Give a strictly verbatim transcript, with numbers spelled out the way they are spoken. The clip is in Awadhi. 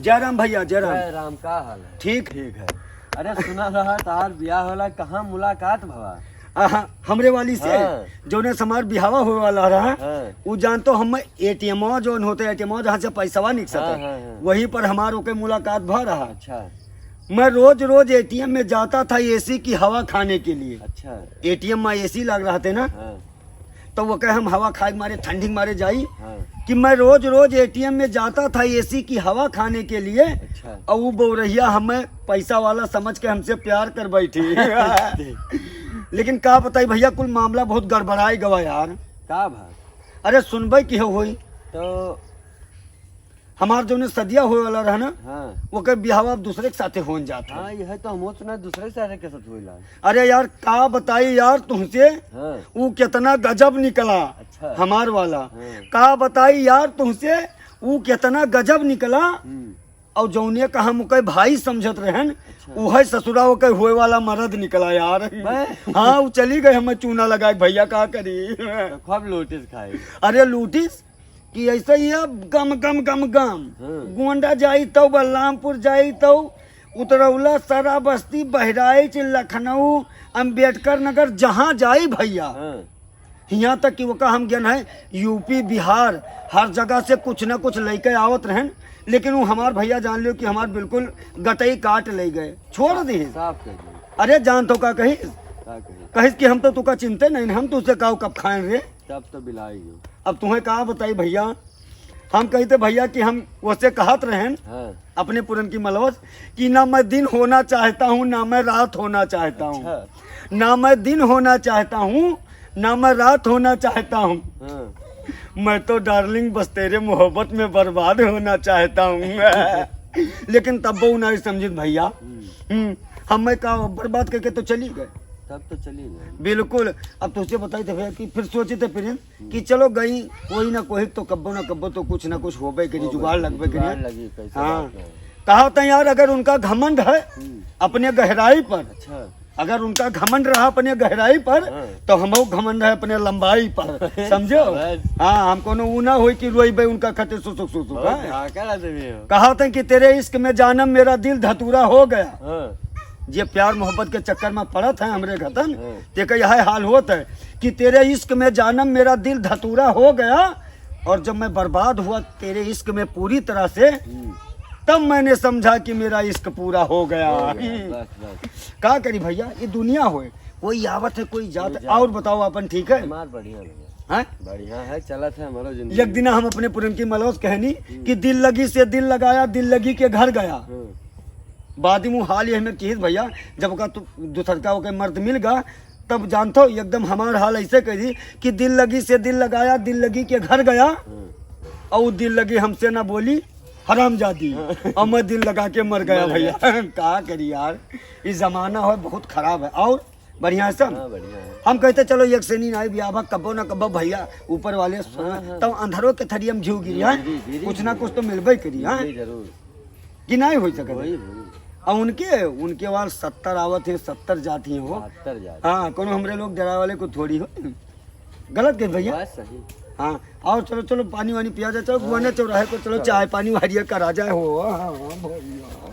जय राम भैया, जय राम। जय राम, का हाल है? ठीक। ठीक है। अरे सुना रहा तहार बियाह होला, कहाँ मुलाकात भवा? आहा, हमरे वाली से, हाँ। जौने से हमार बिहावा होए वाला रहा, हाँ। उ जानतो हम एटीएमवा जौन होते, एटीएमवा जहाँ से पैसवा निकसत हाँ, है, हाँ, हाँ। वहीं पर हमार ओके मुलाकात भा रहा। अच्छा। मैं रोज रोज एटीएम में जाता था एसी की हवा खाने के लिए। अच्छा। एटीएम में एसी लग रहा थे ना, हाँ। तो वो कहे हम हवा खाए के मारे, ठंडी के मारे जाई हाँ। कि मैं रोज रोज एटीएम में जाता था एसी की हवा खाने के लिए। अच्छा। और वो बौरहिया हमें पैसा वाला समझ के हमसे प्यार कर बैठी। लेकिन का बताई भैया, कुल मामला बहुत गड़बड़ाई गवा यार। का बात? अरे सुनबे की हो होई तो हमार जौने सदिया होए वाला रहा ना, हाँ। ओकर बिहावा अब दूसरे के साथे होन जात है। हाँ, यह तो हमहू सुना, दूसरे के साथे के साथ होइला। अरे यार, का बताई यार तुहसे, हाँ। ऊ कितना गजब निकला। अच्छा। हमार वाला। हाँ। का बताई यार तुहसे, ऊ कितना गजब निकला। हम्म। और जौने का हम ओके भाई समझत रहन, अच्छा। उहे ससुरा ओके होए वाला मर्द निकला यार। मैं? हाँ, ऊ चली गए, हमें चूना लगाए, भैया का करी। तो खूब लूटिस खाई। अरे लूटिस, कि ऐसे ही अब गम, गम, गम, गम। हाँ। गोंडा जाई तो, बलरामपुर जाई तो, उतरौला, सरा बस्ती, बहराइच, लखनऊ, अंबेडकर नगर, जहाँ जाई भैया। हाँ। हियाँ तक कि ओका हम गन है, यूपी, बिहार, हर जगह से कुछ ना कुछ लइके आवत रहन, लेकिन वो हमार भैया जान लियो कि हमार बिल्कुल गटई काट ले गए, छोड़ दी। साफ कह दियो। अरे जान तो का कही? का कही? कहिस कि हम तो तुका चिंते नहीं, हम तुझसे काव कब खाएं रे? तब तो बिलाई गयो। अब तुम्हें का बताई भैया, हम कहित भैया कि हम वैसे कहत रहन हाँ। अपने पुरनकी मलवस कि ना मैं दिन होना चाहता हूँ, ना मैं रात होना चाहता हूँ। अच्छा। ना मैं दिन होना चाहता हूँ, ना मैं रात होना चाहता हूँ। हाँ। मैं तो डार्लिंग बस तेरे मोहब्बत में बर्बाद होना चाहता हूँ। लेकिन तब वो नहीं समझित भैया। हम्म। हम्म, हम मैं का बर्बाद करके तो चली गए। तब तो चली गए। बिल्कुल। अब तुझसे बताई थे भैया कि फिर सोचे थे प्रिंस कि चलो गई, कोई ना कोई तो कब्बो ना कब्बो तो कुछ ना कुछ होबे करी, होबे जुगाड़ करी, लगबे करी। जुगाड़ लगी, कैसे हाँ। बात है। कहा था यार, अगर उनका घमंड है हम्म। अपने गहराई पर, अच्छा। अगर उनका घमंड रहा अपने गहराई पर, हाँ। तो हमहू घमंड है अपने लंबाई पर, समझो? शाबाश। हाँ, हम कोनो ऊ ना होई कि रोइबे उनका खातिर सुसुक सुसुक, बहुत हाँ। धाकड़ आदमी हो। कहा था कि तेरे इश्क में जानम मेरा दिल धतूरा हो गया। हाँ। जे प्यार मोहब्बत के चक्कर में पड़त है हमरे घतन, हाँ। ते का यह हाल होत है कि तेरे इश्क में जानम मेरा दिल धतूरा हो गया, और जब मैं बर्बाद हुआ तेरे इश्क में पूरी तरह से, हम्म। तब मैंने समझा कि मेरा इश्क पूरा हो गया। हो गया, बस, बस। का करी भैया, ये दुनिया होए, कोई आवत है, कोई जात कोई है। जात और है। बताओ, अपन ठीक है? हमार बढ़िया भैया। हैं? बढ़िया है, चलत है हमारा जिंदगी। एक दिन हम अपने पुरनकी मलौस कहनी हम्म। कि दिल लगी से दिल लगाया, दिल लगी के घर गया। हम्म। बाद में हाल ये हमें किहित भैया, जब ओका तू-, दूसरका ओके मर्द मिल गा, तब जानतो एकदम हमार हाल ऐसे कह दी कि दिल लगी से दिल लगाया, दिल लगी के घर गया, हम्म। और वो दिल लगी हमसे ना बोली, हरामजादी, हाँ। और मैं दिल लगा के मर गया मर भैया। गया। का करी यार, ये जमाना है बहुत खराब है। और बढ़िया है सब? हाँ, बढ़िया है। हम कहते चलो एक से नहीं ना बियाह बा, कब्बो ना कब्बो भैया, ऊपर वाले हाँ, हाँ। तब अंधरो के थरिया में घिउ गिरी, हाँ? गिरी, गिरी, कुछ ना गिरी। कुछ तो मिलबे करी, हाँ? गिरी जरूर। कि नहीं हो सकत है? वही, वही। और उनके, उनके वाल सत्तर आवत हैं, सत्तर जाती हैं वो। सत्तर जाती हाँ, हैं। कोनो हमरे लोग डरा वाले को थोड़ी हो। गलत कहे भैया? बात सही। हाँ, और चलो, चलो, पानी वानी पिया जाए, चलो, हाँ। गुआना चौराहे को चलो, चलो। चाय पानी वारिया करा जाए हो। हाँ, हाँ, भैया।